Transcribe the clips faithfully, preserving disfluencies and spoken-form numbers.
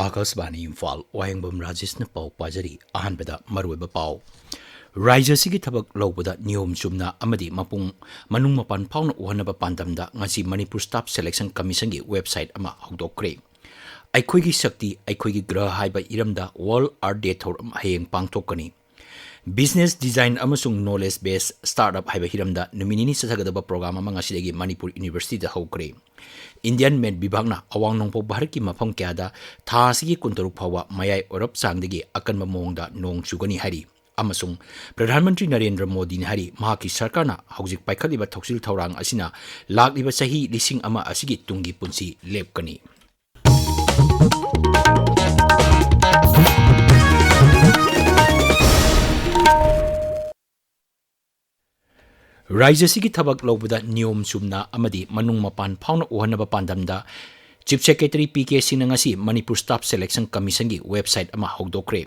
ꯑꯥꯀꯥꯁꯕꯥꯅꯤ ꯏꯝꯐꯥꯜ, ꯋꯥꯍꯦꯡꯕꯝ ꯔꯥꯖꯦꯁꯅ ꯄꯥꯎ ꯄꯥꯖꯔꯤ꯫ ꯑꯍꯥꯟꯕꯗ ꯃꯔꯨꯑꯣꯏꯕ ꯄꯥꯎ꯫ ꯔꯥꯖ꯭ꯌ ꯑꯁꯤꯒꯤ ꯊꯕꯛ ꯂꯧꯕꯗ ꯅꯤꯌꯣꯝ ꯆꯨꯝꯅ ꯑꯃꯗꯤ ꯃꯄꯨꯡ, ꯃꯅꯨꯡ ꯃꯄꯥꯟ ꯐꯥꯎꯅ ꯎꯍꯟꯅꯕ ꯄꯥꯟꯗꯝꯗ ꯉꯁꯤ ꯃꯅꯤꯄꯨꯔ Staff Selection Commissionꯒꯤ website ꯑꯃ ꯍꯧꯗꯣꯛꯈ꯭ꯔꯦ꯫ ꯑꯩꯈꯣꯏꯒꯤ ꯁꯛꯇꯤ, ꯑꯩꯈꯣꯏꯒꯤ ꯒ꯭ꯔꯍ ꯍꯥꯏꯕ ꯍꯤꯔꯝꯗ World Earth Day ꯊꯧꯔꯝ ꯍꯌꯦꯡ ꯄꯥꯡꯊꯣꯛꯀꯅꯤ꯫ Business Design ꯑꯃꯁꯨꯡ Knowledge Based Startup ꯍꯥꯏꯕ ꯍꯤꯔꯝꯗ ꯅꯨꯃꯤꯠ ꯅꯤꯅꯤ ꯆꯠꯊꯒꯗꯕ program ꯑꯃ ꯉꯁꯤꯗꯒꯤ ꯃꯅꯤꯄꯨꯔ Universityꯗ ꯍꯧꯈ꯭ꯔꯦ꯫ Indian Met ꯕꯤꯚꯥꯒꯅ ꯑꯋꯥꯡ ꯅꯣꯡꯄꯣꯛ ꯚꯥꯔꯠꯀꯤ ꯃꯐꯝ ꯀꯌꯥꯗ ꯊꯥ ꯑꯁꯤꯒꯤ ꯀꯨꯟꯇꯔꯨꯛ ꯐꯥꯎꯕ ꯃꯌꯥꯏ ꯑꯣꯏꯔꯞ ꯆꯥꯡꯗꯒꯤ ꯑꯀꯟꯕ ꯃꯑꯣꯡꯗ ꯅꯣꯡ ꯆꯨꯒꯅꯤ ꯍꯥꯏꯔꯤ꯫ ꯑꯃꯁꯨꯡ ꯄ꯭ꯔꯙꯥꯟ ꯃꯟꯇ꯭ꯔꯤ ꯅꯔꯦꯟꯗ꯭ꯔ ꯃꯣꯗꯤꯅ ꯍꯥꯏꯔꯤ, ꯃꯍꯥꯛꯀꯤ ꯁꯔꯀꯥꯔꯅ ꯍꯧꯖꯤꯛ ꯄꯥꯏꯈꯠꯂꯤꯕ ꯊꯧꯁꯤꯜ ꯊꯧꯔꯥꯡ ꯑꯁꯤꯅ ꯂꯥꯛꯂꯤꯕ ꯆꯍꯤ ꯂꯤꯁꯤꯡ ꯑꯃ ꯑꯁꯤꯒꯤ ꯇꯨꯡꯒꯤ ꯄꯨꯟꯁꯤ ꯂꯦꯞꯀꯅꯤ꯫ ꯔꯥꯖ꯭ꯌ ꯑꯁꯤꯒꯤ ꯊꯕꯛ ꯂꯧꯕꯗ ꯅꯤꯌꯣꯝ ꯆꯨꯝꯅ ꯑꯃꯗꯤ ꯃꯅꯨꯡ ꯃꯄꯥꯟ ꯐꯥꯎꯅ ꯎꯍꯟꯅꯕ ꯄꯥꯟꯗꯝꯗ Chief Secretary ꯄꯤ ꯀꯦ ꯁꯤꯡꯅ ꯉꯁꯤ ꯃꯅꯤꯄꯨꯔ Staff Selection Commissionꯒꯤ website ꯑꯃ ꯍꯧꯗꯣꯛꯈ꯭ꯔꯦ꯫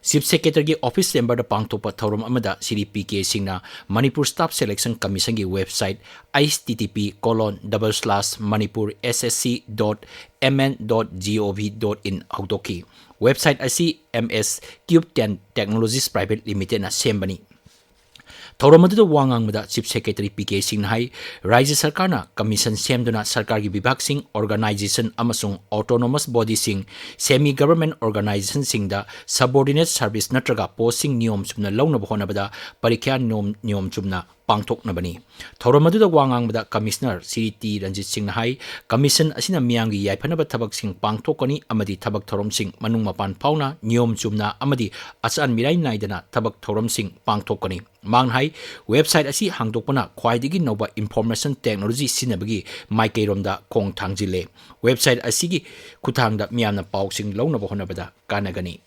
Chief Secretaryꯒꯤ office chamberꯗ ꯄꯥꯡꯊꯣꯛꯄ ꯊꯧꯔꯝ ꯑꯃꯗ ꯁ꯭ꯔꯤ ꯄꯤ ꯀꯦ ꯁꯤꯡꯅ Manipur Staff Selection Commissionꯒꯤ website http colon double slash manipur ssc dot mn dot gov dot in ꯍꯧꯗꯣꯛꯈꯤ꯫ Website ꯑꯁꯤ M S Cube ten Technologies Private Limitedꯅ ꯁꯦꯝꯕꯅꯤ꯫ ꯊꯧꯔꯝ ꯑꯗꯨꯗ ꯋꯥ ꯉꯥꯡꯕꯗ Chief Secretary ꯄꯤ ꯀꯦ ꯁꯤꯡꯅ ꯍꯥꯏ, ꯔꯥꯖ꯭ꯌ ꯁꯔꯀꯥꯔꯅ commission ꯁꯦꯝꯗꯨꯅ ꯁꯔꯀꯥꯔꯒꯤ ꯕꯤꯚꯥꯒꯁꯤꯡ, organization ꯑꯃꯁꯨꯡ autonomous bodyꯁꯤꯡ, semi government organizationꯁꯤꯡꯗ subordinate service ꯅꯠꯇ꯭ꯔꯒ postꯁꯤꯡ ꯅꯤꯌꯣꯝ ꯆꯨꯝꯅ ꯂꯧꯅꯕ ꯍꯣꯠꯅꯕꯗ ꯄꯔꯤꯈ꯭ꯌꯥ ꯅꯤꯌꯣꯝ, ꯅꯤꯌꯣꯝ ꯆꯨꯝꯅ ꯄꯥꯡꯊꯣꯛꯅꯕꯅꯤ꯫ ꯊꯧꯔꯝ ꯑꯗꯨꯗ ꯋꯥ ꯉꯥꯡꯕꯗ Commissioner ꯁ꯭ꯔꯤ ꯇꯤ ꯔꯟꯖꯤꯠ ꯁꯤꯡꯅ ꯍꯥꯏ, commission ꯑꯁꯤꯅ ꯃꯤꯌꯥꯝꯒꯤ ꯌꯥꯏꯐꯅꯕ ꯊꯕꯛꯁꯤꯡ ꯄꯥꯡꯊꯣꯛꯀꯅꯤ ꯑꯃꯗꯤ ꯊꯕꯛ ꯊꯧꯔꯝꯁꯤꯡ ꯃꯅꯨꯡ ꯃꯄꯥꯟ ꯐꯥꯎꯅ ꯅꯤꯌꯣꯝ ꯆꯨꯝꯅ ꯑꯃꯗꯤ ꯑꯆꯥꯟ ꯃꯤꯔꯥꯏ ꯅꯥꯏꯗꯅ ꯊꯕꯛ ꯊꯧꯔꯝꯁꯤꯡ ꯄꯥꯡꯊꯣꯛꯀꯅꯤ꯫ ꯃꯍꯥꯛꯅ ꯍꯥꯏ, website ꯑꯁꯤ ꯍꯥꯡꯗꯣꯛꯄꯅ ꯈ꯭ꯋꯥꯏꯗꯒꯤ ꯅꯧꯕ information technology ꯁꯤꯖꯤꯟꯅꯕꯒꯤ ꯃꯥꯏꯀꯩꯔꯣꯝꯗ ꯈꯣꯡ ꯊꯥꯡꯖꯤꯜꯂꯦ꯫ Website ꯑꯁꯤꯒꯤ ꯈꯨꯠꯊꯥꯡꯗ ꯃꯤꯌꯥꯝꯅ ꯄꯥꯎꯁꯤꯡ ꯂꯧꯅꯕ ꯍꯣꯠꯅꯕꯗ ꯀꯥꯟꯅꯒꯅꯤ꯫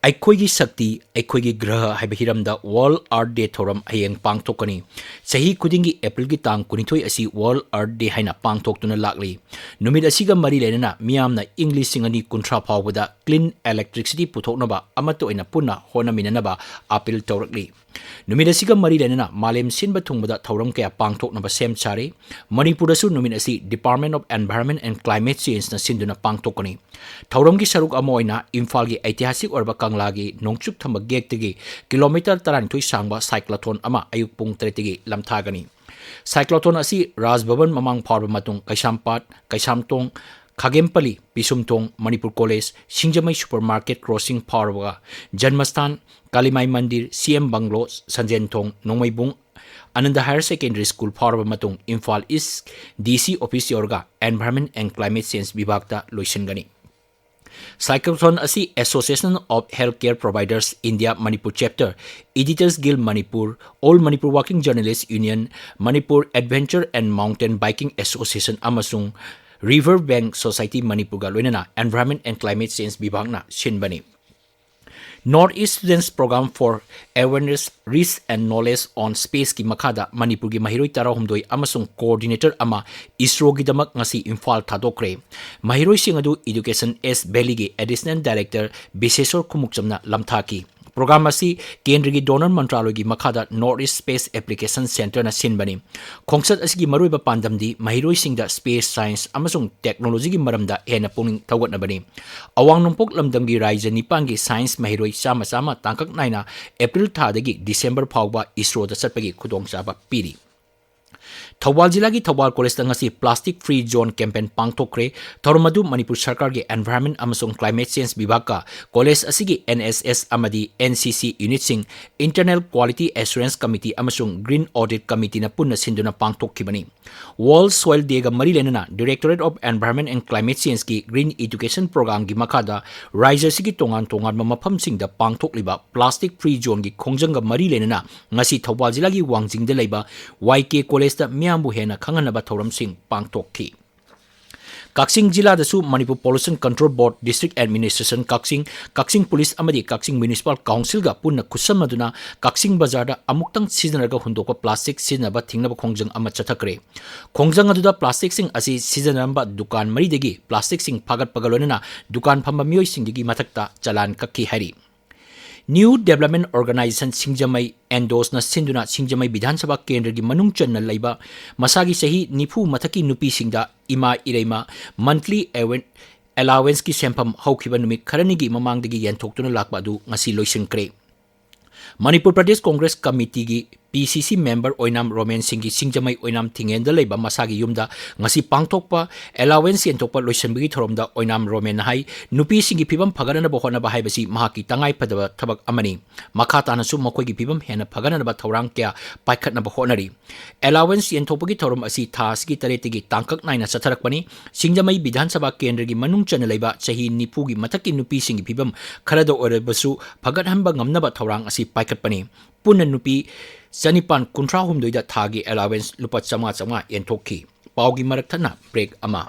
ꯑꯩꯈꯣꯏꯒꯤ ꯁꯛꯇꯤ, ꯑꯩꯈꯣꯏꯒꯤ ꯒ꯭ꯔꯍ ꯍꯥꯏꯕ ꯍꯤꯔꯝꯗ World Earth Day ꯊꯧꯔꯝ ꯍꯌꯦꯡ ꯄꯥꯡꯊꯣꯛꯀꯅꯤ꯫ ꯆꯍꯤ ꯈꯨꯗꯤꯡꯒꯤ Aprilꯒꯤ ꯇꯥꯡ ꯀꯨꯟꯅꯤꯊꯣꯏ ꯑꯁꯤ World Earth Day ꯍꯥꯏꯅ ꯄꯥꯡꯊꯣꯛꯇꯨꯅ ꯂꯥꯛꯂꯤ꯫ ꯅꯨꯃꯤꯠ ꯑꯁꯤꯒ ꯃꯔꯤ ꯂꯩꯅꯅ ꯃꯤꯌꯥꯝꯅ ꯏꯪ ꯂꯤꯁꯤꯡ ꯑꯅꯤ ꯀꯨꯟꯊ꯭ꯔꯥ ꯐꯥꯎꯕꯗ clean electricity ꯄꯨꯊꯣꯛꯅꯕ ꯑꯃꯠꯇ ꯑꯣꯏꯅ ꯄꯨꯟꯅ ꯍꯣꯠꯅꯃꯤꯟꯅꯅꯕ appeal ꯇꯧꯔꯛꯂꯤ꯫ ꯅꯨꯃꯤꯠ ꯑꯁꯤꯒ ꯃꯔꯤ ꯂꯩꯅꯅ ꯃꯥꯂꯦꯝ ꯁꯤꯟꯕ ꯊꯨꯡꯕꯗ ꯊꯧꯔꯝ ꯀꯌꯥ ꯄꯥꯡꯊꯣꯛꯅꯕ ꯁꯦꯝ ꯁꯥꯔꯤ꯫ ꯃꯅꯤꯄꯨꯔꯗꯁꯨ ꯅꯨꯃꯤꯠ ꯑꯁꯤ Department of Environment and Climate Changeꯅ ꯁꯤꯟꯗꯨꯅ ꯄꯥꯡꯊꯣꯛꯀꯅꯤ꯫ ꯊꯧꯔꯝꯒꯤ ꯁꯔꯨꯛ ꯑꯃ ꯑꯣꯏꯅ ꯏꯝꯐꯥꯜꯒꯤ ꯑꯩꯇꯤꯍꯥꯁꯤꯛ ꯑꯣꯏꯔꯕ ꯀꯪꯂꯥꯒꯤ ꯅꯣꯡꯆꯨꯞ ꯊꯪꯕ ꯒꯦꯠꯇꯒꯤ ꯀꯤꯂꯣꯃꯤꯇꯔ ꯇꯔꯥꯅꯤꯊꯣꯏ ꯁꯥꯡꯕ cyclotron ꯑꯃ ꯑꯌꯨꯛ ꯄꯨꯡ ꯇꯔꯦꯠꯇꯒꯤ ꯂꯝꯊꯥꯒꯅꯤ꯫ Cyclotron ꯑꯁꯤ ꯔꯥꯖ ꯚꯕꯟ ꯃꯃꯥꯡ ꯐꯥꯎꯔꯕ ꯃꯇꯨꯡ Keishampat, Keishamthong, Khagempalli, Pishumthong, Manipur college, Singjamei supermarket crossing ꯐꯥꯎꯔꯕꯒ ꯖꯟꯃꯁꯊꯥꯟ, ꯀꯥꯂꯤꯃꯥꯏ ꯃꯟꯗꯤꯔ, C M bungalow, Sanjenthong, Nongmeibung, Ananda Higher Secondary School ꯐꯥꯎꯔꯕ ꯃꯇꯨꯡ ꯏꯝꯐꯥꯜ East DC office ꯌꯧꯔꯒ Environment and Climate Change ꯕꯤꯚꯥꯒꯇ ꯂꯣꯏꯁꯤꯟꯒꯅꯤ꯫ Cyclotron ꯑꯁꯤ Association of Healthcare Providers India Manipur Chapter, Editors Guild Manipur, All Manipur Working Journalists Union, Manipur Adventure and Mountain Biking Association ꯑꯃꯁꯨꯡ River Bank Society ꯃꯅꯤꯄꯨꯔꯒ ꯂꯣꯏꯅꯅ Environment and Climate Change ꯕꯤꯚꯥꯒꯅ ꯁꯤꯟꯕꯅꯤ꯫ North East Students Program for Awareness, Reach and Knowledge on Spaceꯀꯤ ꯃꯈꯥꯗ ꯃꯅꯤꯄꯨꯔꯒꯤ ꯃꯍꯩꯔꯣꯏ ꯇꯔꯥꯍꯨꯝꯗꯣꯏ ꯑꯃꯁꯨꯡ coordinator ꯑꯃ ISROꯒꯤꯗꯃꯛ ꯉꯁꯤ ꯏꯝꯐꯥꯜ ꯊꯥꯗꯣꯛꯈ꯭ꯔꯦ꯫ ꯃꯍꯩꯔꯣꯏꯁꯤꯡ ꯑꯗꯨ Education East Valleyꯒꯤ Additional Director ꯕꯤꯁꯦꯁꯣꯔ ꯈꯨꯃꯨꯛꯆꯝꯅ ꯂꯝꯊꯥꯈꯤ꯫ Program ꯑꯁꯤ ꯀꯦꯟꯗ꯭ꯔꯒꯤ DoNER ꯃꯟꯇ꯭ꯔꯥꯂꯣꯏꯒꯤ ꯃꯈꯥꯗ North East Space Application Centreꯅ ꯁꯤꯟꯕꯅꯤ꯫ ꯈꯣꯡꯆꯠ ꯑꯁꯤꯒꯤ ꯃꯔꯨꯑꯣꯏꯕ ꯄꯥꯟꯗꯝꯗꯤ ꯃꯍꯩꯔꯣꯏꯁꯤꯡꯗ space science ꯑꯃꯁꯨꯡ technologyꯒꯤ ꯃꯔꯝꯗ ꯍꯦꯟꯅ ꯄꯨꯛꯅꯤꯡ ꯊꯧꯒꯠꯅꯕꯅꯤ꯫ ꯑꯋꯥꯡ ꯅꯣꯡꯄꯣꯛ ꯂꯝꯗꯝꯒꯤ ꯔꯥꯖ꯭ꯌ ꯅꯤꯄꯥꯟꯒꯤ science ꯃꯍꯩꯔꯣꯏ ꯆꯥꯝꯃ ꯆꯥꯝꯃ ꯇꯥꯡꯀꯛ ꯅꯥꯏꯅ April ꯊꯥꯗꯒꯤ December ꯐꯥꯎꯕ ISROꯗ ꯆꯠꯄꯒꯤ ꯈꯨꯗꯣꯡꯆꯥꯕ ꯄꯤꯔꯤ꯫ ꯊꯧꯕꯥꯜ ꯖꯤꯂꯥꯒꯤ ꯊꯧꯕꯥꯜ ꯀꯣꯂꯦꯖꯇ ꯉꯁꯤ Plastic Free Zone campaign ꯄꯥꯡꯊꯣꯛꯈ꯭ꯔꯦ꯫ ꯊꯧꯔꯝ ꯑꯗꯨ ꯃꯅꯤꯄꯨꯔ ꯁꯔꯀꯥꯔꯒꯤ Environment ꯑꯃꯁꯨꯡ Climate Change ꯕꯤꯚꯥꯒꯀ ꯀꯣꯂꯦꯖ ꯑꯁꯤꯒꯤ NSS ꯑꯃꯗꯤ NCC unitꯁꯤꯡ, Internal Quality Assurance Committee ꯑꯃꯁꯨꯡ Green Audit Committeeꯅ ꯄꯨꯟꯅ ꯁꯤꯟꯗꯨꯅ ꯄꯥꯡꯊꯣꯛꯈꯤꯕꯅꯤ꯫ World Soil Dayꯒ ꯃꯔꯤ ꯂꯩꯅꯅ Directorate of Environment and Climate Changeꯀꯤ Green Education Programꯒꯤ ꯃꯈꯥꯗ ꯔꯥꯖ꯭ꯌ ꯑꯁꯤꯒꯤ ꯇꯣꯉꯥꯟ ꯇꯣꯉꯥꯟꯕ ꯃꯐꯝꯁꯤꯡꯗ ꯄꯥꯡꯊꯣꯛꯂꯤꯕ Plastic Free Zoneꯒꯤ ꯈꯣꯡꯖꯪꯒ ꯃꯔꯤ ꯂꯩꯅꯅ ꯉꯁꯤ ꯊꯧꯕꯥꯜ ꯖꯤꯂꯥꯒꯤ ꯋꯥꯡꯖꯤꯡꯗ ꯂꯩꯕ ꯋꯥꯏ ꯀꯦ ꯀꯣꯂꯦꯖꯇ ꯃꯤꯌꯥꯝꯕꯨ ꯍꯦꯟꯅ ꯈꯪꯍꯟꯅꯕ ꯊꯧꯔꯝꯁꯤꯡ ꯄꯥꯡꯊꯣꯛꯈꯤ꯫ ꯀꯛꯆꯤꯡ ꯖꯤꯂꯥꯗꯁꯨ Manipur Pollution Control Board, District Administration Kakching, Kakching police ꯑꯃꯗꯤ ꯀꯛꯆꯤꯡ Municipal Councilꯒ ꯄꯨꯟꯅ ꯈꯨꯠꯁꯝꯅꯗꯨꯅ ꯀꯛꯆꯤꯡ ꯕꯖꯥꯔꯗ ꯑꯃꯨꯛꯇꯪ ꯁꯤꯖꯤꯟꯅꯔꯒ ꯍꯨꯟꯗꯣꯛꯄ plastic ꯁꯤꯖꯤꯟꯅꯕ ꯊꯤꯡꯅꯕ ꯈꯣꯡꯖꯪ ꯑꯃ ꯆꯠꯊꯈ꯭ꯔꯦ꯫ ꯈꯣꯡꯖꯪ ꯑꯗꯨꯗ plasticꯁꯤꯡ ꯑꯁꯤ ꯁꯤꯖꯤꯟꯅꯔꯝꯕ ꯗꯨꯀꯥꯟ ꯃꯔꯤꯗꯒꯤ plasticꯁꯤꯡ ꯐꯥꯒꯠꯄꯒ ꯂꯣꯏꯅꯅ ꯗꯨꯀꯥꯟ ꯐꯝꯕ ꯃꯤꯑꯣꯏꯁꯤꯡꯗꯒꯤ ꯃꯊꯛꯇ ꯆꯂꯥꯟ ꯀꯛꯈꯤ ꯍꯥꯏꯔꯤ꯫ New Development Organisation ꯁꯤꯡꯖꯃꯩ, ꯑꯦꯟꯗꯣꯁꯅ ꯁꯤꯟꯗꯨꯅ ꯁꯤꯡꯖꯃꯩ ꯕꯤꯙꯥꯟ ꯁꯚꯥ ꯀꯦꯟꯗ꯭ꯔꯒꯤ ꯃꯅꯨꯡ ꯆꯟꯅ ꯂꯩꯕ ꯃꯁꯥꯒꯤ ꯆꯍꯤ ꯅꯤꯐꯨ ꯃꯊꯛꯀꯤ ꯅꯨꯄꯤꯁꯤꯡꯗ ꯏꯃꯥ ꯏꯔꯩꯃ monthly ꯑꯦꯋꯦꯟ-, allowanceꯀꯤ ꯁꯦꯟꯐꯝ ꯍꯧꯈꯤꯕ ꯅꯨꯃꯤꯠ ꯈꯔꯅꯤꯒꯤ ꯃꯃꯥꯡꯗꯒꯤ ꯌꯦꯟꯊꯣꯛꯇꯨꯅ ꯂꯥꯛꯄ ꯑꯗꯨ ꯉꯁꯤ ꯂꯣꯏꯁꯤꯟꯈ꯭ꯔꯦ꯫ ꯃꯅꯤꯄꯨꯔ ꯄ꯭ꯔꯗꯦꯁ ꯀꯣꯡꯒ꯭ꯔꯦꯁ ꯀꯃꯤꯇꯤꯒꯤ P C C member ꯑꯣꯏꯅꯥꯝ ꯔꯣꯃꯦꯟ ꯁꯤꯡꯒꯤ ꯁꯤꯡꯖꯃꯩ ꯑꯣꯏꯅꯥꯝ ꯊꯤꯡꯉꯦꯟꯗ ꯂꯩꯕ ꯃꯁꯥꯒꯤ ꯌꯨꯝꯗ ꯉꯁꯤ ꯄꯥꯡꯊꯣꯛꯄ allowance ꯌꯦꯟꯊꯣꯛꯄ ꯂꯣꯏꯁꯤꯟꯕꯒꯤ ꯊꯧꯔꯝꯗ ꯑꯣꯏꯅꯥꯝ ꯔꯣꯃꯦꯟꯅ ꯍꯥꯏ, ꯅꯨꯄꯤꯁꯤꯡꯒꯤ ꯐꯤꯕꯝ ꯐꯒꯠꯅꯅꯕ ꯍꯣꯠꯅꯕ ꯍꯥꯏꯕꯁꯤ ꯃꯍꯥꯛꯀꯤ ꯇꯉꯥꯏꯐꯗꯕ ꯊꯕꯛ ꯑꯃꯅꯤ꯫ ꯃꯈꯥ ꯇꯥꯅꯁꯨ ꯃꯈꯣꯏꯒꯤ ꯐꯤꯕꯝ ꯍꯦꯟꯅ ꯐꯒꯠꯅꯅꯕ ꯊꯧꯔꯥꯡ ꯀꯌꯥ ꯄꯥꯏꯈꯠꯅꯕ ꯍꯣꯠꯅꯔꯤ꯫ Allowance ꯌꯦꯟꯊꯣꯛꯄꯒꯤ ꯊꯧꯔꯝ ꯑꯁꯤ ꯊꯥ ꯑꯁꯤꯒꯤ ꯇꯔꯦꯠꯇꯒꯤ ꯇꯥꯡꯀꯛ ꯅꯥꯏꯅ ꯆꯠꯊꯔꯛꯄꯅꯤ꯫ ꯁꯤꯡꯖꯃꯩ ꯕꯤꯙꯥꯟ ꯁꯚꯥ ꯀꯦꯟꯗ꯭ꯔꯒꯤ ꯃꯅꯨꯡ ꯆꯟꯅ ꯂꯩꯕ ꯆꯍꯤ ꯅꯤꯐꯨꯒꯤ ꯃꯊꯛꯀꯤ ꯅꯨꯄꯤꯁꯤꯡꯒꯤ ꯐꯤꯕꯝ ꯈꯔꯗ ꯑꯣꯏꯔꯕꯁꯨ ꯐꯒꯠꯍꯟꯕ ꯉꯝꯅꯕ ꯊꯧꯔꯥꯡ ꯑꯁꯤ ꯄꯥꯏꯈꯠꯄꯅꯤ꯫ ꯄꯨꯟꯅ ꯅꯨꯄꯤ ꯆꯅꯤꯄꯥꯟ ꯀꯨꯟꯊ꯭ꯔꯥ ꯍꯨꯝꯗꯣꯏꯗ ꯊꯥꯒꯤ allowance ꯂꯨꯄꯥ ꯆꯥꯝꯃꯉꯥ ꯆꯥꯝꯃꯉꯥ ꯌꯦꯟꯊꯣꯛꯈꯤ꯫ ꯄꯥꯎꯒꯤ ꯃꯔꯛ ꯊꯠꯅ break ꯑꯃ꯫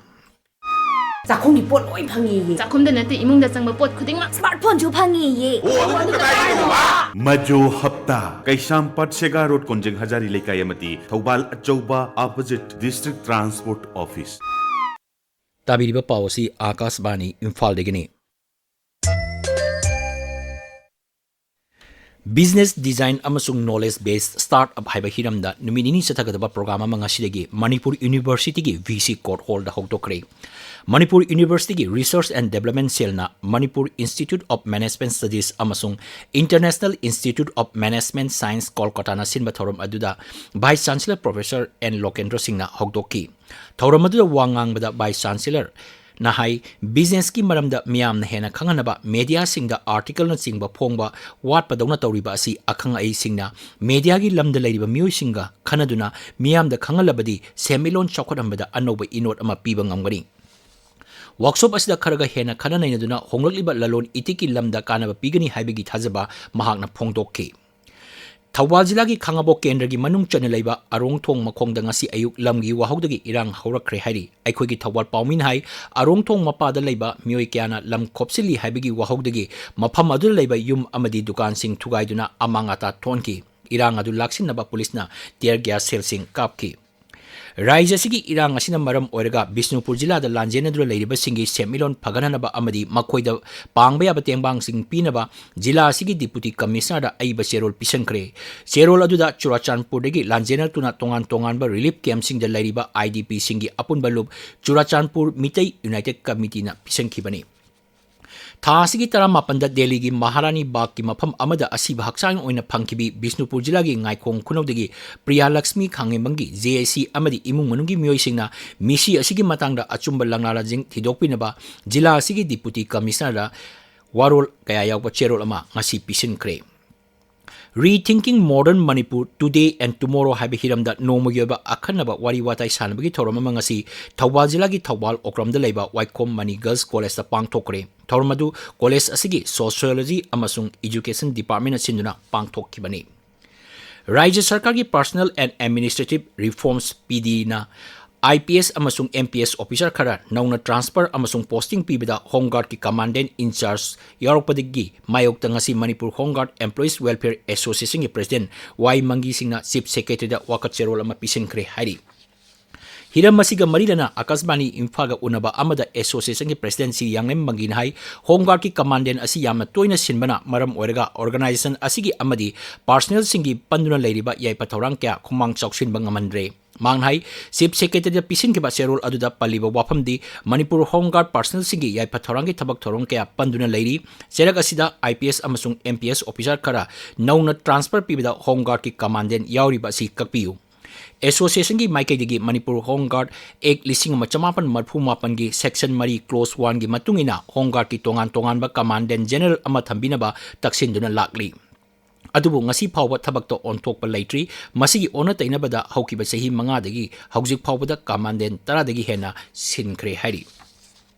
ꯆꯥꯛꯈꯨꯝꯒꯤ ꯄꯣꯠ ꯂꯣꯏ ꯐꯪꯉꯦꯌꯦ꯫ ꯆꯥꯛꯈꯨꯝꯗ ꯅꯠꯇꯦ, ꯏꯃꯨꯡꯗ ꯆꯪꯕ ꯄꯣꯠ ꯈꯨꯗꯤꯡꯃꯛ꯫ Smartphoneꯁꯨ ꯐꯪꯉꯦꯌꯦ꯫ ꯑꯣ, ꯑꯗꯨꯕꯨ ꯀꯗꯥꯏꯗꯅꯣꯕ? ꯃꯖꯣ ꯍꯞꯇꯥ, ꯀꯩꯁꯥꯝꯄꯥꯠ ꯁꯦꯒꯥ ꯔꯣꯗ, ꯀꯣꯟꯖꯦꯡ ꯍꯖꯥꯔꯤ ꯂꯩꯀꯥꯏ ꯑꯃꯗꯤ ꯊꯧꯕꯥꯜ ꯑꯆꯧꯕ, opposite District Transport Office꯫ ꯇꯥꯕꯤꯔꯤꯕ ꯄꯥꯎ ꯑꯁꯤ ꯑꯥꯀꯥꯁꯕꯥꯅꯤ ꯏꯝꯐꯥꯜꯗꯒꯤꯅꯤ꯫ Business Design ꯑꯃꯁꯨꯡ Knowledge Based Startup ꯍꯥꯏꯕ ꯍꯤꯔꯝꯗ ꯅꯨꯃꯤꯠ ꯅꯤꯅꯤ ꯆꯠꯊꯒꯗꯕ program ꯑꯃ ꯉꯁꯤꯗꯒꯤ Manipur Universityꯒꯤ V C Court Hallꯗ ꯍꯧꯗꯣꯛꯈ꯭ꯔꯦ꯫ Manipur Universityꯒꯤ Research and Development Cellꯅ Manipur Institute of Management Studies ꯑꯃꯁꯨꯡ International Institute of Management Science ꯀꯣꯜꯀꯇꯥꯅ ꯁꯤꯟꯕ ꯊꯧꯔꯝ ꯑꯗꯨꯗ Vice Chancellor Professor N ꯂꯣꯀꯦꯟꯗ꯭ꯔꯣ ꯁꯤꯡꯅ ꯍꯧꯗꯣꯛꯈꯤ꯫ ꯊꯧꯔꯝ ꯑꯗꯨꯗ ꯋꯥ ꯉꯥꯡꯕꯗ Vice Chancellorꯅ ꯍꯥꯏ, businessꯀꯤ ꯃꯔꯝꯗ ꯃꯤꯌꯥꯝꯅ ꯍꯦꯟꯅ ꯈꯪꯍꯟꯅꯕ mediaꯁꯤꯡꯗ articleꯅꯆꯤꯡꯕ ꯐꯣꯡꯕ ꯋꯥꯠꯄꯗꯧꯅ ꯇꯧꯔꯤꯕ ꯑꯁꯤ ꯑꯈꯪ ꯑꯍꯩꯁꯤꯡꯅ mediaꯒꯤ ꯂꯝꯗ ꯂꯩꯔꯤꯕ ꯃꯤꯑꯣꯏꯁꯤꯡꯒ ꯈꯟꯅꯗꯨꯅ ꯃꯤꯌꯥꯝꯗ ꯈꯪꯍꯜꯂꯕꯗꯤ ꯁꯦꯟꯃꯤꯠꯂꯣꯟ ꯆꯥꯎꯈꯠꯍꯟꯕꯗ ꯑꯅꯧꯕ ꯏꯅꯣꯠ ꯑꯃ ꯄꯤꯕ ꯉꯝꯒꯅꯤ꯫ Workshop ꯑꯁꯤꯗ ꯈꯔꯒ ꯍꯦꯟꯅ ꯈꯟꯅ ꯅꯩꯅꯗꯨꯅ ꯍꯣꯡꯂꯛꯂꯤꯕ ꯂꯂꯣꯟ ꯏꯇꯤꯛꯀꯤ ꯂꯝꯗ ꯀꯥꯟꯅꯕ ꯄꯤꯒꯅꯤ ꯍꯥꯏꯕꯒꯤ ꯊꯥꯖꯕ ꯃꯍꯥꯛꯅ ꯐꯣꯡꯗꯣꯛꯈꯤ꯫ ꯊꯧꯕꯥꯜ ꯖꯤꯂꯥꯒꯤ ꯈꯥꯉꯕꯣꯛ ꯀꯦꯟꯗ꯭ꯔꯒꯤ ꯃꯅꯨꯡ ꯆꯟꯅ ꯂꯩꯕ ꯑꯔꯣꯡꯊꯣꯡ ꯃꯈꯣꯡꯗ ꯉꯁꯤ ꯑꯌꯨꯛ ꯂꯝꯒꯤ ꯋꯥꯍꯧꯗꯒꯤ ꯏꯔꯥꯡ ꯍꯧꯔꯛꯈ꯭ꯔꯦ ꯍꯥꯏꯔꯤ꯫ ꯑꯩꯈꯣꯏꯒꯤ ꯊꯧꯕꯥꯜ ꯄꯥꯎꯃꯤꯅ ꯍꯥꯏ, ꯑꯔꯣꯡꯊꯣꯡ ꯃꯄꯥꯗ ꯂꯩꯕ ꯃꯤꯑꯣꯏ ꯀꯌꯥꯅ ꯂꯝ ꯈꯣꯞꯆꯤꯜꯂꯤ ꯍꯥꯏꯕꯒꯤ ꯋꯥꯍꯧꯗꯒꯤ ꯃꯐꯝ ꯑꯗꯨꯗ ꯂꯩꯕ ꯌꯨꯝ ꯑꯃꯗꯤ ꯗꯨꯀꯥꯟꯁꯤꯡ ꯊꯨꯒꯥꯏꯗꯨꯅ ꯑꯃꯥꯡ ꯑꯇꯥ ꯊꯣꯛꯍꯟꯈꯤ꯫ ꯏꯔꯥꯡ ꯑꯗꯨ ꯂꯥꯛꯁꯤꯟꯅꯕ ꯄꯨꯂꯤꯁꯅ tear gas shellꯁꯤꯡ ꯀꯥꯞꯈꯤ꯫ ꯔꯥꯖ꯭ꯌ ꯑꯁꯤꯒꯤ ꯏꯔꯥꯡ ꯑꯁꯤꯅ ꯃꯔꯝ ꯑꯣꯏꯔꯒ ꯕꯤꯁꯅꯨꯄꯨꯔ ꯖꯤꯂꯥꯗ ꯂꯥꯟꯖꯦꯟꯅꯗꯨꯅ ꯂꯩꯔꯤꯕꯁꯤꯡꯒꯤ ꯁꯦꯟꯃꯤꯠꯂꯣꯟ ꯐꯒꯠꯍꯟꯅꯕ ꯑꯃꯗꯤ ꯃꯈꯣꯏꯗ ꯄꯥꯡꯕ ꯌꯥꯕ ꯇꯦꯡꯕꯥꯡꯁꯤꯡ ꯄꯤꯅꯕ ꯖꯤꯂꯥ ꯑꯁꯤꯒꯤ Deputy Commissionerꯗ ꯑꯏꯕ ꯆꯦꯔꯣꯜ ꯄꯤꯁꯟꯈ꯭ꯔꯦ꯫ ꯆꯦꯔꯣꯜ ꯑꯗꯨꯗ ꯆꯨꯔꯥꯆꯥꯟꯄꯨꯔꯗꯒꯤ ꯂꯥꯟꯖꯦꯟꯅꯗꯨꯅ ꯇꯣꯉꯥꯟ ꯇꯣꯉꯥꯟꯕ relief campꯁꯤꯡꯗ ꯂꯩꯔꯤꯕ IDPꯁꯤꯡꯒꯤ ꯑꯄꯨꯟꯕ ꯂꯨꯞ ꯆꯨꯔꯥꯆꯥꯟꯄꯨꯔ ꯃꯤꯇꯩ United Committeeꯅ ꯄꯤꯁꯟꯈꯤꯕꯅꯤ꯫ ꯊꯥ ꯑꯁꯤꯒꯤ ꯇꯔꯥꯃꯥꯄꯟꯗ ꯗꯦꯜꯂꯤꯒꯤ ꯃꯍꯥꯔꯥꯅꯤ ꯕꯥꯒꯀꯤ ꯃꯐꯝ ꯑꯃꯗ ꯑꯁꯤꯕ ꯍꯛꯆꯥꯡ ꯑꯣꯏꯅ ꯐꯪꯈꯤꯕꯤ ꯕꯤꯁꯅꯨꯄꯨꯔ ꯖꯤꯂꯥꯒꯤ ꯉꯥꯏꯈꯣꯡ ꯈꯨꯅꯧꯗꯒꯤ ꯄ꯭ꯔꯤꯌꯥ ꯂꯛꯁꯃꯤ ꯈꯥꯡꯉꯦꯝꯕꯝꯒꯤ JAC ꯑꯃꯗꯤ ꯏꯃꯨꯡ ꯃꯅꯨꯡꯒꯤ ꯃꯤꯑꯣꯏꯁꯤꯡꯅ ꯃꯤꯁꯤ ꯑꯁꯤꯒꯤ ꯃꯇꯥꯡꯗ ꯑꯆꯨꯝꯕ ꯂꯪꯂꯥꯂꯥꯁꯤꯡ ꯊꯤꯗꯣꯛꯄꯤꯅꯕ ꯖꯤꯂꯥ ꯑꯁꯤꯒꯤ Deputy Commissionerꯗ ꯋꯥꯔꯣꯜ ꯀꯌꯥ ꯌꯥꯎꯕ ꯆꯦꯔꯣꯜ ꯑꯃ ꯉꯁꯤ ꯄꯤꯁꯤꯟꯈ꯭ꯔꯦ꯫ Rethinking Modern Manipur, Today and Tomorrow ꯍꯥꯏꯕ ꯍꯤꯔꯝꯗ ꯅꯣꯡꯃꯒꯤ ꯑꯣꯏꯕ ꯑꯈꯟꯅꯕ ꯋꯥꯔꯤ ꯋꯥꯇꯥꯏ ꯁꯥꯟꯅꯕꯒꯤ ꯊꯧꯔꯝ ꯑꯃ ꯉꯁꯤ ꯊꯧꯕꯥꯜ ꯖꯤꯂꯥꯒꯤ ꯊꯧꯕꯥꯜ ꯑꯣꯀ꯭ꯔꯝꯗ ꯂꯩꯕ ꯋꯥꯏꯈꯣꯝ ꯃꯅꯤ Girls Collegeꯇ ꯄꯥꯡꯊꯣꯛꯈ꯭ꯔꯦ꯫ ꯊꯧꯔꯝ ꯑꯗꯨ ꯀꯣꯂꯦꯖ ꯑꯁꯤꯒꯤ Sociology ꯑꯃꯁꯨꯡ Education Departmentꯅ ꯁꯤꯟꯗꯨꯅ ꯄꯥꯡꯊꯣꯛꯈꯤꯕꯅꯤ꯫ ꯔꯥꯖ꯭ꯌ ꯁꯔꯀꯥꯔꯒꯤ Personnel and Administrative Reforms, PDꯅ IPS ꯑꯃꯁꯨꯡ MPS officer ꯈꯔ ꯅꯧꯅ transfer ꯑꯃꯁꯨꯡ posting ꯄꯤꯕꯗ Home Guardꯀꯤ Commandant in charge ꯌꯥꯎꯔꯛꯄꯗꯒꯤ ꯃꯥꯌꯣꯛꯇ ꯉꯁꯤ Manipur Home Guard Employees Welfare Associationꯒꯤ President ꯋꯥꯏ ꯃꯪꯒꯤ ꯁꯤꯡꯅ Chief Secretaryꯗ ꯋꯥꯀꯠ ꯆꯦꯔꯣꯜ ꯑꯃ ꯄꯤꯁꯤꯟꯈ꯭ꯔꯦ ꯍꯥꯏꯔꯤ꯫ ꯍꯤꯔꯝ ꯑꯁꯤꯒ ꯃꯔꯤ ꯂꯩꯅꯅ ꯑꯀꯥꯁꯕꯥꯅꯤ ꯏꯝꯐꯥꯜꯒ ꯎꯅꯕ ꯑꯃꯗ Associationꯒꯤ President ꯁꯤ ꯌꯥꯡꯂꯦꯝ ꯃꯪꯒꯤꯅ ꯍꯥꯏ, Home Guardꯀꯤ Commandant ꯑꯁꯤ ꯌꯥꯝꯅ ꯇꯣꯏꯅ ꯁꯤꯟꯕꯅ ꯃꯔꯝ ꯑꯣꯏꯔꯒ organization ꯑꯁꯤꯒꯤ ꯑꯃꯗꯤ personnelꯁꯤꯡꯒꯤ ꯄꯟꯗꯨꯅ ꯂꯩꯔꯤꯕ ꯌꯥꯏꯐ ꯊꯧꯔꯥꯡ ꯀꯌꯥ ꯈꯨꯃꯥꯡ ꯆꯥꯎꯁꯤꯟꯕ ꯉꯝꯍꯟꯗ꯭ꯔꯦ꯫ ꯃꯍꯥꯛꯅ ꯍꯥꯏ, Chief Secretaryꯗ ꯄꯤꯁꯤꯟꯈꯤꯕ ꯆꯦꯔꯣꯜ ꯑꯗꯨꯗ ꯄꯜꯂꯤꯕ ꯋꯥꯐꯝꯗꯤ ꯃꯅꯤꯄꯨꯔ Home Guard personnelꯁꯤꯡꯒꯤ ꯌꯥꯏꯐ ꯊꯧꯔꯥꯡꯒꯤ ꯊꯕꯛ ꯊꯧꯔꯝ ꯀꯌꯥ ꯄꯟꯗꯨꯅ ꯂꯩꯔꯤ꯫ ꯆꯩꯔꯛ ꯑꯁꯤꯗ IPS ꯑꯃꯁꯨꯡ MPS officer ꯈꯔ ꯅꯧꯅ transfer ꯄꯤꯕꯗ Home Guardꯀꯤ Commandant ꯌꯥꯎꯔꯤꯕ ꯑꯁꯤ ꯀꯛꯄꯤꯌꯨ꯫ Associationꯒꯤ ꯃꯥꯏꯀꯩꯗꯒꯤ ꯃꯅꯤꯄꯨꯔ Home Guard Act ꯂꯤꯁꯤꯡ ꯑꯃ ꯆꯃꯥꯄꯟ ꯃꯔꯤꯐꯨ ꯃꯥꯄꯟꯒꯤ Section ꯃꯔꯤ Clause oneꯒꯤ ꯃꯇꯨꯡ ꯏꯟꯅ Home Guardꯀꯤ ꯇꯣꯉꯥꯟ ꯇꯣꯉꯥꯟꯕ Commandant General ꯑꯃ ꯊꯝꯕꯤꯅꯕ ꯇꯛꯁꯤꯟꯗꯨꯅ ꯂꯥꯛꯂꯤ꯫ ꯑꯗꯨꯕꯨ ꯉꯁꯤ ꯐꯥꯎꯕ ꯊꯕꯛꯇ ꯑꯣꯟꯊꯣꯛꯄ ꯂꯩꯇ꯭ꯔꯤ꯫ ꯃꯁꯤꯒꯤ ꯑꯣꯟꯅ ꯇꯩꯅꯕꯗ ꯍꯧꯈꯤꯕ ꯆꯍꯤ ꯃꯉꯥꯗꯒꯤ ꯍꯧꯖꯤꯛ ꯐꯥꯎꯕꯗ Commandant ꯇꯔꯥꯗꯒꯤ ꯍꯦꯟꯅ ꯁꯤꯟꯈ꯭ꯔꯦ ꯍꯥꯏꯔꯤ꯫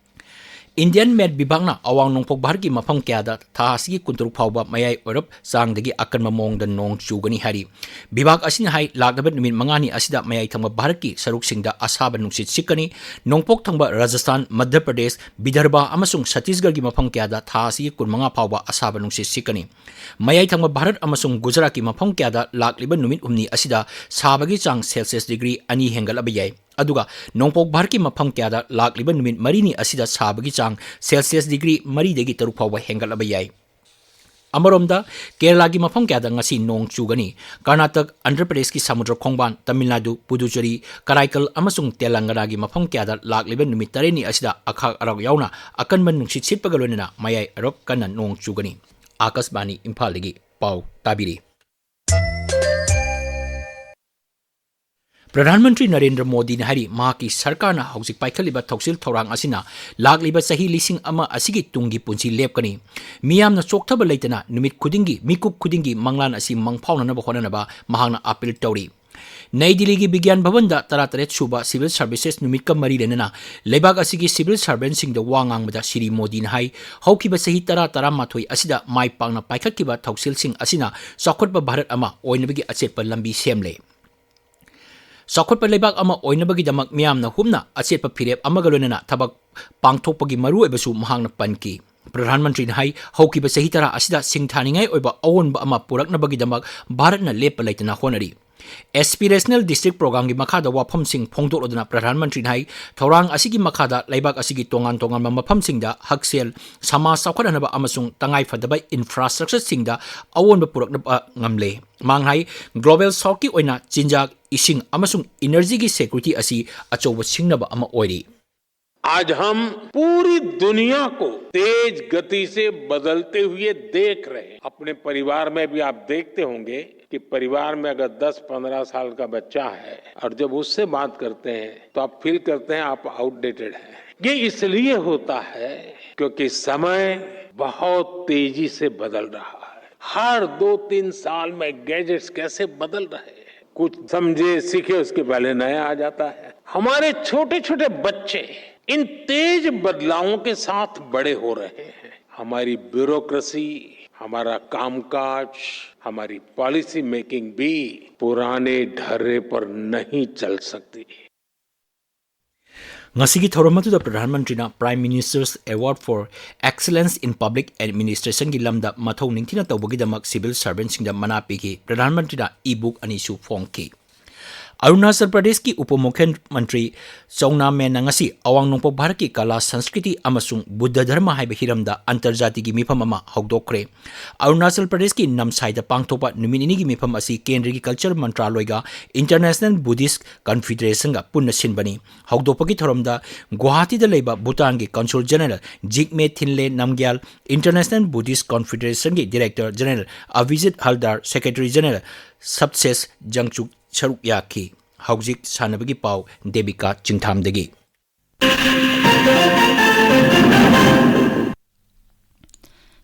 ꯏꯟꯗꯤꯌꯟ ꯃꯦꯠ ꯕꯤꯚꯥꯒꯅ ꯑꯋꯥꯡ ꯅꯣꯡꯄꯣꯛ ꯚꯥꯔꯠꯀꯤ ꯃꯐꯝ ꯀꯌꯥꯗ ꯊꯥ ꯑꯁꯤꯒꯤ ꯀꯨꯟꯇꯔꯨꯛ ꯐꯥꯎꯕ ꯃꯌꯥꯏ ꯑꯣꯏꯔꯞ ꯆꯥꯡꯗꯒꯤ ꯑꯀꯟꯕ ꯃꯑꯣꯡꯗ ꯅꯣꯡ ꯆꯨꯒꯅꯤ ꯍꯥꯏꯔꯤ꯫ ꯕꯤꯚꯥꯒ ꯑꯁꯤꯅ ꯍꯥꯏ, ꯂꯥꯛꯂꯤꯕ ꯅꯨꯃꯤꯠ ꯃꯉꯥꯅꯤ ꯑꯁꯤꯗ ꯃꯌꯥꯏ ꯊꯪꯕ ꯚꯥꯔꯠꯀꯤ ꯁꯔꯨꯛꯁꯤꯡꯗ ꯑꯁꯥꯕ ꯅꯨꯡꯁꯤꯠ ꯁꯤꯠꯀꯅꯤ꯫ ꯅꯣꯡꯄꯣꯛ ꯊꯪꯕ ꯔꯥꯖꯁꯊꯥꯟ, ꯃꯙ꯭ꯌ ꯄ꯭ꯔꯗꯦꯁ, ꯕꯤꯗꯔꯚ ꯑꯃꯁꯨꯡ ꯁꯠꯇꯤꯁꯒꯔꯒꯤ ꯃꯐꯝ ꯀꯌꯥꯗ ꯊꯥ ꯑꯁꯤꯒꯤ ꯀꯨꯟꯃꯉꯥ ꯐꯥꯎꯕ ꯑꯁꯥꯕ ꯅꯨꯡꯁꯤꯠ ꯁꯤꯠꯀꯅꯤ꯫ ꯃꯌꯥꯏ ꯊꯪꯕ ꯚꯥꯔꯠ ꯑꯃꯁꯨꯡ ꯒꯨꯖꯔꯥꯠꯀꯤ ꯃꯐꯝ ꯀꯌꯥꯗ ꯂꯥꯛꯂꯤꯕ ꯅꯨꯃꯤꯠ ꯍꯨꯝꯅꯤ ꯑꯁꯤꯗ ꯁꯥꯕꯒꯤ ꯆꯥꯡ ꯁꯦꯜꯁꯤꯌꯁ ꯗꯤꯒ꯭ꯔꯤ ꯑꯅꯤ ꯍꯦꯟꯒꯠꯂꯕ ꯌꯥꯏ꯫ ꯑꯗꯨꯒ ꯅꯣꯡꯄꯣꯛ ꯚꯥꯔꯠꯀꯤ ꯃꯐꯝ ꯀꯌꯥꯗ ꯂꯥꯛꯂꯤꯕ ꯅꯨꯃꯤꯠ ꯃꯔꯤꯅꯤ ꯑꯁꯤꯗ ꯁꯥꯕꯒꯤ ꯆꯥꯡ ꯁꯦꯜꯁꯤꯌꯁ ꯗꯤꯒ꯭ꯔꯤ ꯃꯔꯤꯗꯒꯤ ꯇꯔꯨꯛ ꯐꯥꯎꯕ ꯍꯦꯟꯒꯠꯂꯕ ꯌꯥꯏ꯫ ꯑꯃꯔꯣꯝꯗ, ꯀꯦꯔꯂꯥꯒꯤ ꯃꯐꯝ ꯀꯌꯥꯗ ꯉꯁꯤ ꯅꯣꯡ ꯆꯨꯒꯅꯤ꯫ ꯀꯔꯅꯥꯇꯛ, ꯑꯟꯙ꯭ꯔ ꯄ꯭ꯔꯗꯦꯁꯀꯤ ꯁꯃꯨꯗ꯭ꯔ ꯈꯣꯡꯕꯥꯟ, ꯇꯥꯃꯤꯜ ꯅꯥꯗꯨ, ꯄꯨꯗꯨꯆꯦꯔꯤ, ꯀꯔꯥꯏꯀꯜ ꯑꯃꯁꯨꯡ ꯇꯦꯂꯪꯒꯅꯥꯒꯤ ꯃꯐꯝ ꯀꯌꯥꯗ ꯂꯥꯛꯂꯤꯕ ꯅꯨꯃꯤꯠ ꯇꯔꯦꯠꯅꯤ ꯑꯁꯤꯗ ꯑꯈꯥꯛ ꯑꯔꯥꯛ ꯌꯥꯎꯅ ꯑꯀꯟꯕ ꯅꯨꯡꯁꯤꯠ ꯁꯤꯠꯄꯒ ꯂꯣꯏꯅꯅ ꯃꯌꯥꯏ ꯑꯣꯏꯔꯞ ꯀꯟꯅ ꯅꯣꯡ ꯆꯨꯒꯅꯤ꯫ ꯑꯥꯀꯥꯁꯕꯥꯅꯤ ꯏꯝꯐꯥꯜꯗꯒꯤ ꯄꯥꯎ ꯇꯥꯕꯤꯔꯤ꯫ ꯄ꯭ꯔꯙꯥꯟ ꯃꯟꯇ꯭ꯔꯤ ꯅꯔꯦꯟꯗ꯭ꯔ ꯃꯣꯗꯤꯅ ꯍꯥꯏꯔꯤ, ꯃꯍꯥꯛꯀꯤ ꯁꯔꯀꯥꯔꯅ ꯍꯧꯖꯤꯛ ꯄꯥꯏꯈꯠꯂꯤꯕ ꯊꯧꯁꯤꯜ ꯊꯧꯔꯥꯡ ꯑꯁꯤꯅ ꯂꯥꯛꯂꯤꯕ ꯆꯍꯤ ꯂꯤꯁꯤꯡ ꯑꯃ ꯑꯁꯤꯒꯤ ꯇꯨꯡꯒꯤ ꯄꯨꯟꯁꯤ ꯂꯦꯞꯀꯅꯤ꯫ ꯃꯤꯌꯥꯝꯅ ꯆꯣꯛꯊꯕ ꯂꯩꯇꯅ ꯅꯨꯃꯤꯠ ꯈꯨꯗꯤꯡꯒꯤ, ꯃꯤꯀꯨꯞ ꯈꯨꯗꯤꯡꯒꯤ ꯃꯪꯂꯥꯟ ꯑꯁꯤ ꯃꯪꯐꯥꯎꯅꯅꯕ ꯍꯣꯠꯅꯅꯕ ꯃꯍꯥꯛꯅ ꯑꯥꯄꯤꯜ ꯇꯧꯔꯤ꯫ ꯅꯩ ꯗꯤꯜꯂꯤꯒꯤ ꯕꯤꯒ꯭ꯌꯥꯟ ꯚꯕꯟꯗ ꯇꯔꯥꯇꯔꯦꯠ ꯁꯨꯕ ꯁꯤꯚꯤꯜ ꯁꯔꯚꯤꯁꯦꯁ ꯅꯨꯃꯤꯠꯀ ꯃꯔꯤ ꯂꯩꯅꯅ ꯂꯩꯕꯥꯛ ꯑꯁꯤꯒꯤ ꯁꯤꯚꯤꯜ ꯁꯔꯚꯦꯟꯁꯤꯡꯗ ꯋꯥ ꯉꯥꯡꯕꯗ ꯁ꯭ꯔꯤ ꯃꯣꯗꯤꯅ ꯍꯥꯏ, ꯍꯧꯈꯤꯕ ꯆꯍꯤ ꯇꯔꯥ, ꯇꯔꯥꯃꯥꯊꯣꯏ ꯑꯁꯤꯗ ꯃꯥꯏ ꯄꯥꯛꯅ ꯄꯥꯏꯈꯠꯈꯤꯕ ꯊꯧꯁꯤꯜꯁꯤꯡ ꯑꯁꯤꯅ ꯆꯥꯎꯈꯠꯄ ꯚꯥꯔꯠ ꯑꯃ ꯑꯣꯏꯅꯕꯒꯤ ꯑꯆꯦꯠꯄ ꯂꯝꯕꯤ ꯁꯦꯝꯂꯦ꯫ ꯆꯥꯎꯈꯠꯄ ꯂꯩꯕꯥꯛ ꯑꯃ ꯑꯣꯏꯅꯕꯒꯤꯗꯃꯛ ꯃꯤꯌꯥꯝꯅ ꯍꯨꯞꯅ ꯑꯆꯦꯠꯄ ꯐꯤꯔꯦꯞ ꯑꯃꯒ ꯂꯣꯏꯅꯅ ꯊꯕꯛ ꯄꯥꯡꯊꯣꯛꯄꯒꯤ ꯃꯔꯨꯑꯣꯏꯕꯁꯨ ꯃꯍꯥꯛꯅ ꯄꯟꯈꯤ꯫ ꯄ꯭ꯔꯙꯥꯟ ꯃꯟꯇ꯭ꯔꯤꯅ ꯍꯥꯏ, ꯍꯧꯈꯤꯕ ꯆꯍꯤ ꯇꯔꯥ ꯑꯁꯤꯗ ꯁꯤꯡꯊꯥꯅꯤꯡꯉꯥꯏ ꯑꯣꯏꯕ ꯑꯑꯣꯟꯕ ꯑꯃ ꯄꯨꯔꯛꯅꯕꯒꯤꯗꯃꯛ ꯚꯥꯔꯠꯅ ꯂꯦꯞꯄ ꯂꯩꯇꯅ ꯍꯣꯠꯅꯔꯤ꯫ Aspirational District Programꯒꯤ ꯃꯈꯥꯗ ꯋꯥꯐꯝꯁꯤꯡ ꯐꯣꯡꯗꯣꯛꯂꯗꯨꯅ ꯄ꯭ꯔꯙꯥꯟ ꯃꯟꯇ꯭ꯔꯤꯅ ꯍꯥꯏ, ꯊꯧꯔꯥꯡ ꯑꯁꯤꯒꯤ ꯃꯈꯥꯗ ꯂꯩꯕꯥꯛ ꯑꯁꯤꯒꯤ ꯇꯣꯉꯥꯟ ꯇꯣꯉꯥꯟꯕ ꯃꯐꯝꯁꯤꯡꯗ ꯍꯛꯁꯦꯜ, ꯁꯃꯥꯖ ꯆꯥꯎꯈꯠꯍꯟꯅꯕ ꯑꯃꯁꯨꯡ ꯇꯉꯥꯏꯐꯗꯕ ꯏꯟꯐ꯭ꯔꯥꯁ꯭ꯇ꯭ꯔꯛꯆꯔꯁꯤꯡꯗ ꯑꯑꯣꯟꯕ ꯄꯨꯔꯛꯅꯕ ꯉꯝꯂꯦ꯫ ꯃꯍꯥꯛꯅ ꯍꯥꯏ, ꯒ꯭ꯂꯣꯕꯦꯜ ꯁꯥꯎꯊꯀꯤ ꯑꯣꯏꯅ ꯆꯤꯟꯖꯥꯛ, ꯏꯁꯤꯡ ꯑꯃꯁꯨꯡ ꯏꯅꯔꯖꯤꯒꯤ ꯁꯦꯀ꯭ꯌꯨꯔꯤꯇꯤ ꯑꯁꯤ ꯑꯆꯧꯕ ꯁꯤꯡꯅꯕ ꯑꯃ ꯑꯣꯏꯔꯤ꯫ आज हम पूरी दुनिया को तेज गति से बदलते हुए देख रहे हैं। अपने परिवार में भी आप देखते होंगे कि परिवार में अगर दस पन्द्रह साल का बच्चा है और जब उससे बात करते हैं तो आप फील करते हैं आप आउटडेटेड हैं। ये इसलिए होता है क्योंकि समय बहुत तेजी से बदल रहा है। हर दो तीन साल में गैजेट्स कैसे बदल रहे हैं, कुछ समझे सीखे उसके पहले नया आ जाता है। हमारे छोटे छोटे बच्चे इन तेज बदलावों के साथ बड़े हो रहे हैं। हमारी ब्यूरोक्रेसी, हमारा कामकाज, हमारी पॉलिसी मेकिंग भी पुराने ढर्रे पर नहीं चल सकती। ꯉꯁꯤꯒꯤ ꯊꯧꯔꯝ ꯑꯗꯨꯗ ꯄ꯭ꯔꯙꯥꯟ ꯃꯟꯇ꯭ꯔꯤꯅ Prime Minister's Award for Excellence in Public Administrationꯒꯤ ꯂꯝꯗ ꯃꯊꯧ ꯅꯤꯡꯊꯤꯅ ꯇꯧꯕꯒꯤꯗꯃꯛ civil servantꯁꯤꯡꯗ ꯃꯅꯥ ꯄꯤꯈꯤ꯫ ꯄ꯭ꯔꯙꯥꯟ ꯃꯟꯇ꯭ꯔꯤꯅ e-book ꯑꯅꯤꯁꯨ ꯐꯣꯡꯈꯤ꯫ ꯑꯔꯨꯅꯥꯆꯜ ꯄ꯭ꯔꯗꯦꯁꯀꯤ ꯎꯄ ꯃꯨꯈ꯭ꯌ ꯃꯟꯇ꯭ꯔꯤ ꯆꯧꯅꯥ ꯃꯦꯟꯅ ꯉꯁꯤ ꯑꯋꯥꯡ ꯅꯣꯡꯄꯣꯛ ꯚꯥꯔꯠꯀꯤ ꯀꯂꯥ, ꯁꯪꯁꯀ꯭ꯔꯤꯇꯤ ꯑꯃꯁꯨꯡ ꯕꯨꯗꯙ ꯙꯔꯃ ꯍꯥꯏꯕ ꯍꯤꯔꯝꯗ ꯑꯟꯇꯔꯖꯥꯇꯤꯒꯤ ꯃꯤꯐꯝ ꯑꯃ ꯍꯧꯗꯣꯛꯈ꯭ꯔꯦ꯫ ꯑꯔꯨꯅꯥꯆꯜ ꯄ꯭ꯔꯗꯦꯁꯀꯤ ꯅꯝꯁꯥꯏꯗ ꯄꯥꯡꯊꯣꯛꯄ ꯅꯨꯃꯤꯠ ꯅꯤꯅꯤꯒꯤ ꯃꯤꯐꯝ ꯑꯁꯤ ꯀꯦꯟꯗ꯭ꯔꯒꯤ ꯀꯜꯆꯔ ꯃꯟꯇ꯭ꯔꯥꯂꯣꯏꯒ International Buddhist Confederationꯒ ꯄꯨꯟꯅ ꯁꯤꯟꯕꯅꯤ꯫ ꯍꯧꯗꯣꯛꯄꯒꯤ ꯊꯧꯔꯝꯗ ꯒꯨꯋꯥꯍꯥꯇꯤꯗ ꯂꯩꯕ ꯚꯨꯇꯥꯟꯒꯤ Consul General Jigme Thinley Namgyal, International Buddhist Confederationꯒꯤ Director General Abhijit Haldar, Secretary General Subses Jangchuk ꯁꯔꯨꯛ ꯌꯥꯈꯤ꯫ ꯍꯧꯖꯤꯛ ꯁꯥꯟꯅꯕꯒꯤ ꯄꯥꯎ ꯗꯦꯕꯤꯀꯥ ꯆꯤꯡꯊꯥꯝꯗꯒꯤ꯫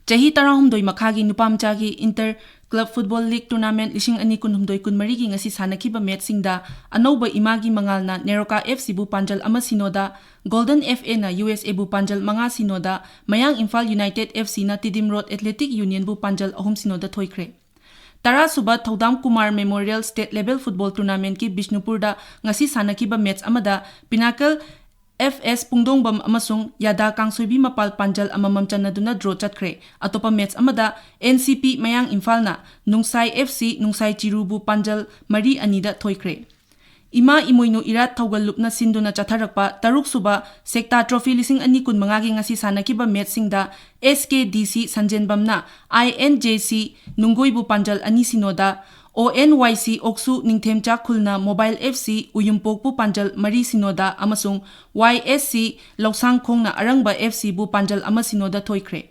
ꯆꯍꯤ ꯇꯔꯥꯍꯨꯝꯗꯣꯏ ꯃꯈꯥꯒꯤ ꯅꯨꯄꯥ ꯃꯆꯥꯒꯤ Inter Club Football League Tournament ꯂꯤꯁꯤꯡ ꯑꯅꯤ ꯀꯨꯟꯍꯨꯝꯗꯣꯏ ꯀꯨꯟꯃꯔꯤꯒꯤ ꯉꯁꯤ ꯁꯥꯟꯅꯈꯤꯕ ꯃꯦꯠꯁꯁꯤꯡꯗ ꯑꯅꯧꯕ ꯏꯃꯥꯒꯤ ꯃꯉꯥꯜꯅ ꯅꯦꯔꯣꯀꯥ F Cꯕꯨ ꯄꯥꯟꯖꯜ ꯑꯃ ꯁꯤꯅꯣꯗ, Golden F Aꯅ U S Aꯕꯨ ꯄꯥꯟꯖꯜ ꯃꯉꯥ ꯁꯤꯅꯣꯗ, ꯃꯌꯥꯡ Imphal United F Cꯅ Tiddim Road Athletic Unionꯕꯨ ꯄꯥꯟꯖꯜ ꯑꯍꯨꯝ ꯁꯤꯅꯣꯗ ꯊꯣꯏꯈ꯭ꯔꯦ꯫ ꯇꯔꯥꯁꯨꯕ ꯊꯧꯗꯥꯝ Kumar Memorial State Level Football Tournamentꯀꯤ ꯕꯤꯁꯅꯨꯄꯨꯔꯗ ꯉꯁꯤ ꯁꯥꯟꯅꯈꯤꯕ ꯃꯦꯠꯁ ꯑꯃꯗ Pinnacle F S ꯄꯨꯡꯗꯣꯡꯕꯝ ꯑꯃꯁꯨꯡ ꯌꯥꯗꯥ ꯀꯥꯡꯁꯣꯏꯕꯤ ꯃꯄꯥꯜ ꯄꯥꯟꯖꯜ ꯑꯃꯃꯝ ꯆꯟꯅꯗꯨꯅ draw ꯆꯠꯈ꯭ꯔꯦ꯫ ꯑꯇꯣꯞꯄ ꯃꯦꯠꯁ ꯑꯃꯗ N C P ꯃꯌꯥꯡ ꯏꯝꯐꯥꯜꯅ ꯅꯨꯡꯁꯥꯏ F C ꯅꯨꯡꯁꯥꯏ ꯆꯤꯔꯨꯕꯨ ꯄꯥꯟꯖꯜ ꯃꯔꯤ ꯑꯅꯤꯗ ꯊꯣꯏꯈ꯭ꯔꯦ꯫ ꯏꯃꯥ ꯏꯃꯣꯏꯅꯨ ꯏꯔꯥꯠ ꯊꯧꯒꯜ ꯂꯨꯞꯅ ꯁꯤꯟꯗꯨꯅ ꯆꯠꯊꯔꯛꯄ ꯇꯔꯨꯛꯁꯨꯕ ꯁꯦꯛꯇꯥ Trophy ꯂꯤꯁꯤꯡ ꯑꯅꯤ ꯀꯨꯟꯃꯉꯥꯒꯤ ꯉꯁꯤ ꯁꯥꯟꯅꯈꯤꯕ ꯃꯦꯠꯁꯁꯤꯡꯗ S K D C ꯁꯟꯖꯦꯟꯕꯝꯅ I N J C ꯅꯨꯡꯒꯣꯏꯕꯨ ꯄꯥꯟꯖꯜ ꯑꯅꯤ ꯁꯤꯅꯣꯗ, O N Y C ꯑꯣꯛꯁꯨ ꯅꯤꯡꯊꯦꯝꯆꯥ ꯈꯨꯜꯅ Mobile F C ꯎꯌꯨꯝꯄꯣꯛꯄꯨ ꯄꯥꯟꯖꯜ ꯃꯔꯤ ꯁꯤꯅꯣꯗ ꯑꯃꯁꯨꯡ Y S C ꯂꯧꯁꯥꯡꯈꯣꯡꯅ ꯑꯔꯪꯕ F Cꯕꯨ ꯄꯥꯟꯖꯜ ꯑꯃ ꯁꯤꯅꯣꯗ ꯊꯣꯏꯈ꯭ꯔꯦ꯫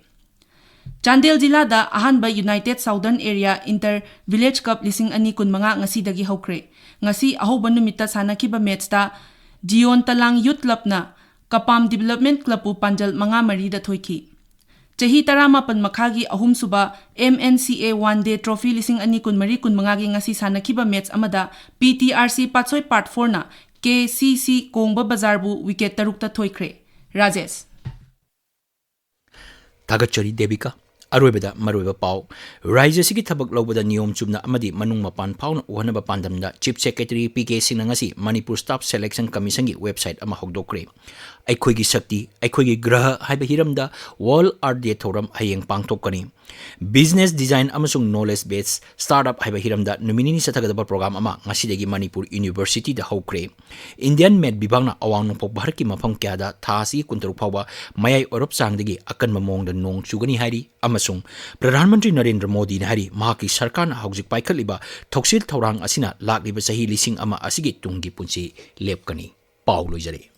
ꯆꯥꯟꯗꯦꯜ ꯖꯤꯂꯥꯗ ꯑꯍꯥꯟꯕ United Southern Area Inter Village Cup ꯂꯤꯁꯤꯡ ꯑꯅꯤ ꯀꯨꯟꯃꯉꯥ ꯉꯁꯤꯗꯒꯤ ꯍꯧꯈ꯭ꯔꯦ꯫ ꯉꯁꯤ ꯑꯍꯧꯕ ꯅꯨꯃꯤꯠꯇ ꯁꯥꯟꯅꯈꯤꯕ ꯃꯦꯠꯁꯇ ꯖꯤꯌꯣꯟ ꯇꯂꯥꯡ Youth Clubꯅ ꯀꯄꯥꯝ Development Clubꯄꯨ ꯄꯥꯟꯖꯜ ꯃꯉꯥ ꯃꯔꯤꯗ ꯊꯣꯏꯈꯤ꯫ ꯆꯍꯤ ꯇꯔꯥꯃꯥꯄꯟ ꯃꯈꯥꯒꯤ ꯑꯍꯨꯝꯁꯨꯕ M N C A One Day Trophy ꯂꯤꯁꯤꯡ ꯑꯅꯤ ꯀꯨꯟꯃꯔꯤ ꯀꯨꯟꯃꯉꯥꯒꯤ ꯉꯁꯤ ꯁꯥꯟꯅꯈꯤꯕ ꯃꯦꯠꯁ ꯑꯃꯗ P T R C ꯄꯥꯠꯁꯣꯏ Part Fourꯅ ꯀꯦ ꯁꯤ ꯁꯤ ꯀꯣꯡꯕ ꯕꯖꯥꯔꯕꯨ ꯋꯤꯀꯦꯠ ꯇꯔꯨꯛꯇ ꯊꯣꯏꯈ꯭ꯔꯦ꯫ ꯔꯥꯖꯦꯁ꯫ ꯊꯥꯒꯠꯆꯔꯤ ꯗꯦꯕꯤꯀꯥ꯫ ꯑꯔꯣꯏꯕꯗ ꯃꯔꯨꯑꯣꯏꯕ ꯄꯥꯎ꯫ ꯔꯥꯖ꯭ꯌ ꯑꯁꯤꯒꯤ ꯊꯕꯛ ꯂꯧꯕꯗ ꯅꯤꯌꯣꯝ ꯆꯨꯝꯅ ꯑꯃꯗꯤ ꯃꯅꯨꯡ ꯃꯄꯥꯟ ꯐꯥꯎꯅ ꯎꯍꯟꯅꯕ ꯄꯥꯟꯗꯝꯗ Chief Secretary ꯄꯤ ꯀꯦ ꯁꯤꯡꯅ ꯉꯁꯤ ꯃꯅꯤꯄꯨꯔ Staff Selection Commission ꯒꯤ website ꯑꯃ ꯍꯧꯗꯣꯛꯈ꯭ꯔꯦ꯫ ꯑꯩꯈꯣꯏꯒꯤ ꯁꯛꯇꯤ, ꯑꯩꯈꯣꯏꯒꯤ ꯒ꯭ꯔꯍ ꯍꯥꯏꯕ ꯍꯤꯔꯝꯗ World Earth Day ꯊꯧꯔꯝ ꯍꯌꯦꯡ ꯄꯥꯡꯊꯣꯛꯀꯅꯤ꯫ Business Design ꯑꯃꯁꯨꯡ Knowledge Based Startup ꯍꯥꯏꯕ ꯍꯤꯔꯝꯗ ꯅꯨꯃꯤꯠ ꯅꯤꯅꯤ ꯆꯠꯊꯒꯗꯕ program ꯑꯃ ꯉꯁꯤꯗꯒꯤ ꯃꯅꯤꯄꯨꯔ University ꯗ ꯍꯧꯈ꯭ꯔꯦ꯫ Indian Met ꯕꯤꯚꯥꯒꯅ ꯑꯋꯥꯡ ꯅꯣꯡꯄꯣꯛ ꯚꯥꯔꯠꯀꯤ ꯃꯐꯝ ꯀꯌꯥꯗ ꯊꯥ ꯑꯁꯤꯒꯤ ꯀꯨꯟꯇꯔꯨꯛ ꯐꯥꯎꯕ ꯃꯌꯥꯏ ꯑꯣꯏꯔꯞ ꯆꯥꯡꯗꯒꯤ ꯑꯀꯟꯕ ꯃꯑꯣꯡꯗ ꯅꯣꯡ ꯆꯨꯒꯅꯤ ꯍꯥꯏꯔꯤ, ꯑꯃꯁꯨꯡ ꯄ꯭ꯔꯙꯥꯟ ꯃꯟꯇ꯭ꯔꯤ ꯅꯔꯦꯟꯗ꯭ꯔ ꯃꯣꯗꯤꯅ ꯍꯥꯏꯔꯤ, ꯃꯍꯥꯛꯀꯤ ꯁꯔꯀꯥꯔꯅ ꯍꯧꯖꯤꯛ ꯄꯥꯏꯈꯠꯂꯤꯕ ꯊꯧꯁꯤꯜ ꯊꯧꯔꯥꯡ ꯑꯁꯤꯅ ꯂꯥꯛꯂꯤꯕ ꯆꯍꯤ ꯂꯤꯁꯤꯡ ꯑꯃ ꯑꯁꯤꯒꯤ ꯇꯨꯡꯒꯤ ꯄꯨꯟꯁꯤ ꯂꯦꯞꯀꯅꯤ꯫ ꯄꯥꯎ ꯂꯣꯏꯖꯔꯦ꯫